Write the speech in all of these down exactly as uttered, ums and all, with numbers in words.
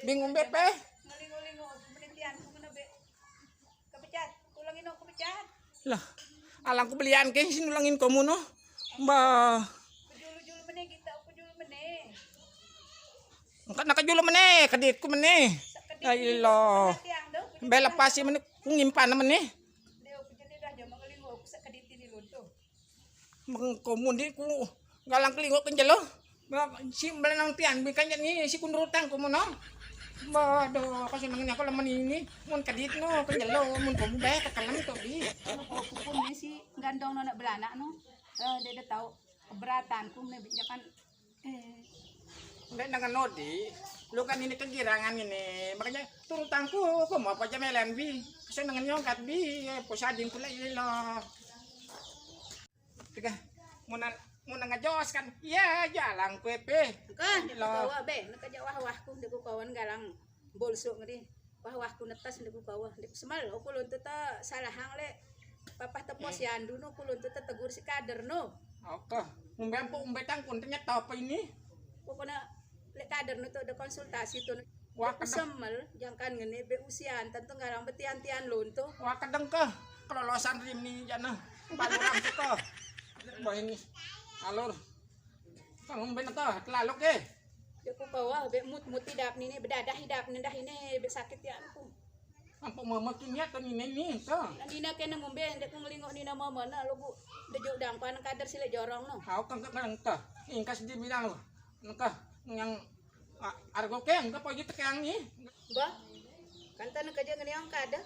Bingung be pe. Ngelingo-lingo penelitian ku kena be. Kepecat, ulangin aku pecat. Lah, alang ku belian ke sing ulangin komo no. Mbah. Kejulu-julu meneh kita, kejulu meneh. Engka nak kejulu meneh, keditku meneh. Sekedit. Ya Allah. Tiang do. Be lepas sih meneh, ku ngimpan meneh. Dia aku jadi dah jam ngelingo aku sekedit ini luntur. Mengko mundi ku galang kelingo kenjelo. Si mlenang tian bingkanya ni si kunrutang ku mono. Waduh, aku senengnya aku lemen ini. Mun kedit no kenjelo, mun komo bae kekelem to bi. Aku pun ni si gandong no nak belanak no. Eh, dia dah tahu keberatanku meneh bijakan. Eh. Ndek dengan nodi, lu kan ini kegirangan ini. Makanya turutangku, aku mau apa aja melen bi. Kesenengan nyongkat bi, ya, posading kula ini lo. Tiga, mau nang, mau nang ngejos kan? Iya, jalan kue pe. Kan, dia bawa be, nak kerja wah-wah ku, dia ku kawan galang bolsuk ngeri. Wah-wah ku netas, dia ku kawa, dia ku semal, aku lontu ta salahang le. Papah ta posyandu no, aku lontu ta tegur si kader no. Oke, umbe ampu, umbe tangkun, ternyata apa ini? Pokoknya le kader no tu ada konsultasi tu. Wah, dia ku semal, jangkan ngene, be usian, tentu galang betian-tian lontu. Wah, kedeng ke, kelolosan rim ni jana. Baluran kita. Bah ini, alur. Kang umbe neta, telaluk eh. Dia ku kawa, be mut-mut hidap ni, ni bedadah hidap ni dah ini, be sakit ya aku. Ampu mama tu niat tu ni, ni, ni, tu. Nina kena ngumbe, dia ku ngelingo nina mama na, lu ku dejuk dangpan kader sile jorong no. Hau kang kang ta. Ingkas di bilang lu. Nengka yang, ah, argo keng, ke pagi tekang ni. Bah, kan tanah kerja ngene yang kada.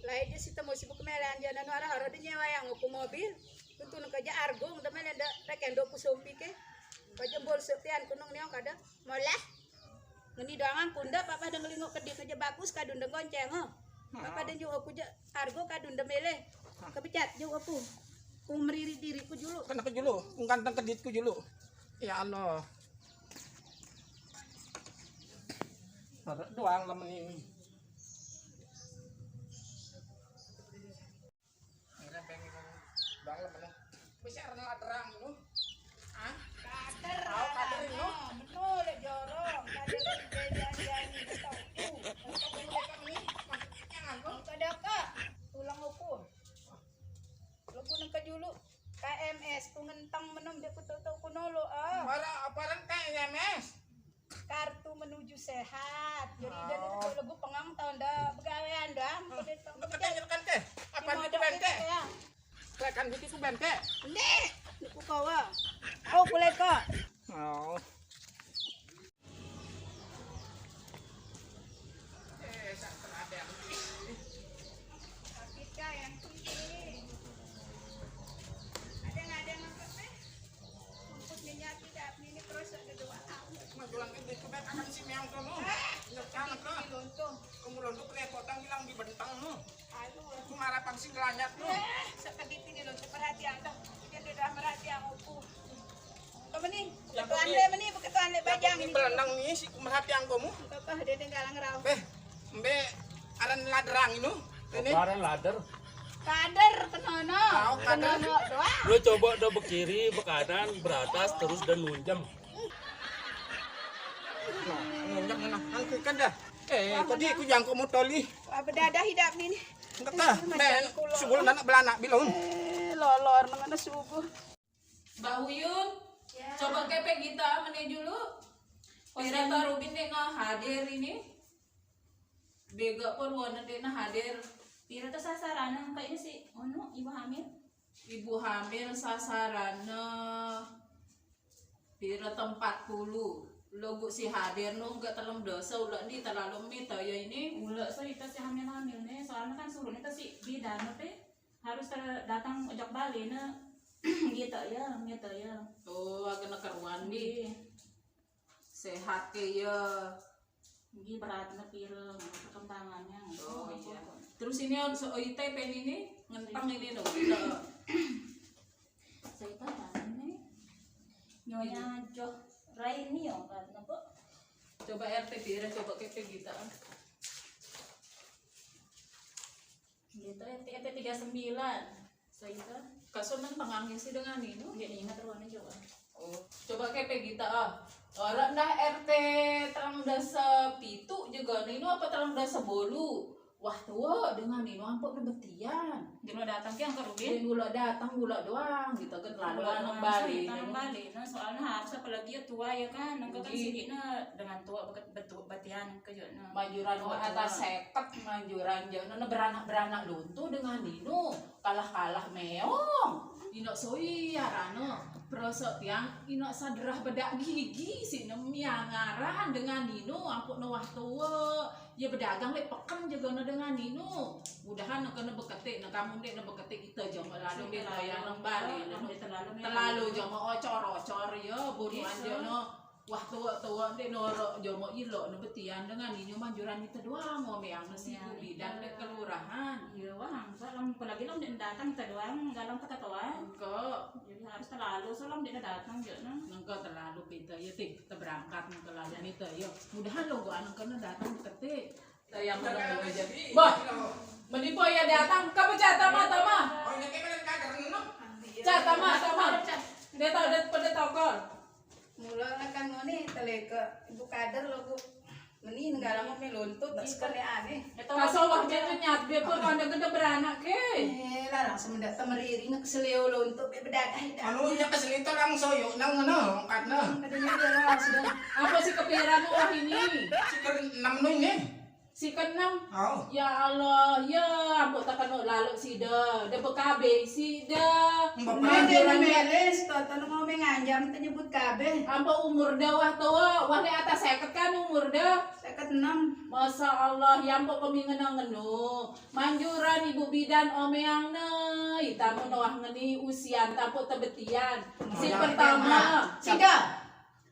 Lai je si temu sibuk kemelan je nanu arah-arah de nyewa yang aku mobil. Tentu nak kerja argo, ngetemel nda rekendo ku sompi ke. Kerja bol sepian kunung ni yang kada. Molah. Ngeni doangan kunda, papa de ngelingo kedit kerja bagus, kadun de gonceng, oh. Papa de njuk aku je argo, kadun de mele. Kepecat juk aku. Ku meriri diri ku julu. Kena ke julu, ku ganteng kedit ku julu. Ya Allah. Doang lemen ini. Bang lemen. Bisa rela terang lu. Ah? Kader. Au kader lu. Meno le jorong, kader janji-janji tau ku. Untuk mereka ni, maksudnya nganggo. Kada ka, tulang ukur. Lu ku nengka julu, K M S, ku ngentang menem dia ku tau-tau ku nolo, ah. Para, aparan K M S? Kartu menuju sehat. Jadi, dan itu lagu pengang tahun dah begawean dah. Engko dia tong. Engko kita nyerkan teh. Apa di bente? Ya. Lekan di ku bente. Ndek, niku kawa. Au kuleka. Oh. Eh, sak terabang. Sakit ka yang tinggi. Ada nggak ada yang makan teh? Rumput minyak tidak, ini terus ada dua tahun. Mas, ulang gede ke bek akan si meong kono. Nyerkan ke. Lontung. Kamu lontung repotang hilang di bentang no. Aduh. Aku marapan sing gelanyat no. Eh, sekedip ini lontung perhatian tuh. Dia sudah merhatian aku. Kamu nih, beketuan le, meni, beketuan le bajang ini. Belenang nih, si kumerhatian kamu. Enggak apa, dia tinggal ngerau. Beh, mbe aran ladrang inu. Ini. Aran lader. Kader, kenono. Kenono doang. Lu coba do bekiri, bekanan, beratas, terus dan nunjem. Nah, nunjem nah. Angkukan dah. Eh, kok di ku jangkau mutoli. Wah, bedadah hidup ini. Enggak tah, men, subuh anak belanak bilung. Eh, lolor nengana subuh. Mbak Uyun, ya. Coba ke Pegita mene julu. Pira ta rubin dek na hadir ini. Bega perwana dek na hadir. Pira ta sasaran kayaknya si anu, ibu hamil. Ibu hamil sasaran pira ta empat puluh. Logu si hadir no enggak telem dosa ulah ni terlalu mita ya ini. Ulah so ita si hamil-hamil nih, soalnya kan suruh ita si bidan tapi harus ter-, datang ojak balik ne. Gitu ya, gitu ya. Oh, agak keruan di. Iya. Sehat ke ya. Nggih, beratnya pira, perkembangannya. Oh, iya. Terus ini on so ite pen ini ngentang ini loh. Saya tahu ini. Nyonya Joh Raini ya, Kak, napa? Coba R T pira, coba ke Pegita. Gitu, R T, R T tiga sembilan. Saya itu. Kaso nang tengahnya sih dengan ini. Nggak ingat ruangnya coba. Oh, coba ke Pegita, ah. Orang dah R T terang dasa pitu juga nino apa terang dasa bolu. Wah tua dengan nino ampun betian. Dino datang ke angka Rubin. Dino datang gula doang gitu kan lalu nang balik. Nang balik. Nah, soalnya harus apalagi ya tua ya kan. Nang kan sini nah dengan tua betul betian ke jona. Majuran tua atas seket majuran jona beranak-beranak luntu dengan nino. Kalah-kalah meong. Ino soi arano. Perasa tiang ino saderah bedak gigi si nemiang ngaran dengan nino ampun no wah tua. Ya bedagang lek peken juga no dengan nino. Mudahan no kena beketik no kamu dek no beketik kita jong lalu dek yang nembali terlalu jong ocor-ocor ya bunuhan jong no. Wah tua-tua dek noro jong ilo no betian dengan nino manjuran itu doang ngomeang no si bidan dek kelurahan. Iya wah, soalnya apalagi lo datang kita doang dalam kata tua. Engko. Jadi harus terlalu soalnya dia datang juga no. Engko terlalu kita ya tik kita berangkat engko lalu kita ya. Mudahan lo gua anak kena datang ketik. Yang mana aja. Bah, menipu ya datang. Kamu cata mata mah. Oh, ini kayak mana kader no? Cata mata mah. Dia tahu dia pada tokol. Mula kan ngoni teleka ibu kader lo bu. Meni negara mau melontut tak sekali aneh. Kaso wah dia nyat dia pun ada gede beranak ke. Eh, larang semendak temeriri nak seleo lontok be bedadah dah. Anu nya keselito langsung yuk nang ngeno angkat nah. Katanya dia lah sudah. Apa si kepikiran wah ini? Si ke enam nu ini. Si keenam. Oh. Ya Allah, ya ampun tak kena lalu sida. Dia bekabe sida. Mbak Mele, Mele, setoto ngomong nganjam tenyebut kabeh. Ampun umur dah wah tua, wah le atas seket kan umur dah. Seket enam. Masya Allah, ya ampun kami ngena ngenu. Manjuran ibu bidan omeang ne, itamu noah ngeni usian tampuk tebetian. Si pertama. Sida.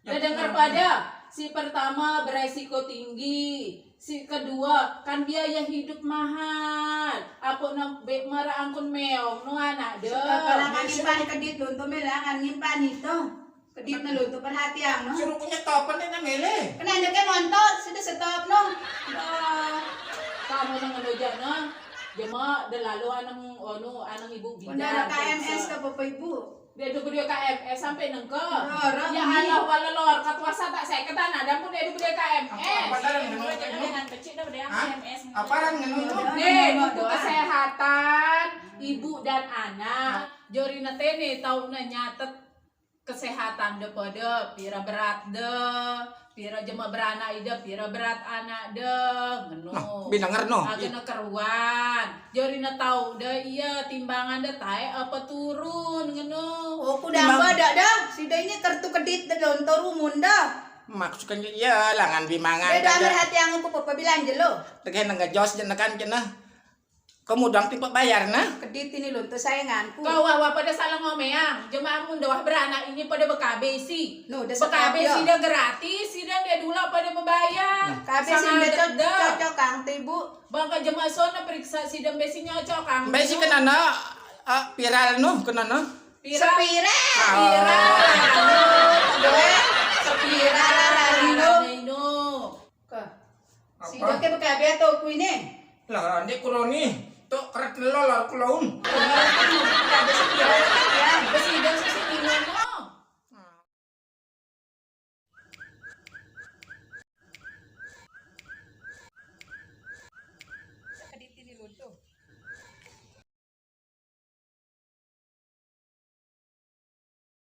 Dah dengar pada, si pertama beresiko tinggi, si kedua kan biaya hidup mahal. Apa nak bek mara angkun meong no anak deh. Kalau nyimpan kedit untuk melangan nyimpan itu. Kedit na luntu perhatian no. Suruh punya topan deh na mele. Kena ada ke montor sudah stop no. Kamu nang ngeloja no. Jema dah lalu anang onu anang ibu bidan. Bunda K M S ke bapak ibu. Dia tu dia K M S sampai nengke. Ya Allah wala lor kat wasa tak saya ketan ada pun dia tu dia K M S. Apa dah ngenu? Apa dah ngenu? Dia untuk kesehatan ibu dan anak. Jori netene tahu na nyatet kesehatan de pada pira berat de, pira jema beranak ida, pira berat anak de, ngenu. Nah, bilang ngeno. Agena keruan. Jori na tau de iya timbangan de taek apa turun ngeno. Oh, ku damba dak dah. Sida ini kertu kedit de lontor umun dah. Maksudnya iya langan bimangan. Beda merhati yang aku pepe bilang jelo. Tegeh nang ngejos je nekan kena. Kamu dong tipe bayar nah. Kedit ini lontor sayanganku. Kau wah wah pada salah ngomeang. Jemaah mun doah beranak ini pada bekabesi. No, dah bekabesi dah gratis, sida dia dulu pada bebayar. Kabesi dah cocok kang tibu. Bangka jemaah sona periksa sidang besi nyocok kan. Besi kena na ah, viral no kena na. Viral. Viral. Aduh, viral. Aduh. Ke. Apa? Sidang ke bekabe atau ku ini? Lah, ande kuroni. Tok keret lelol aku laun. Besi dan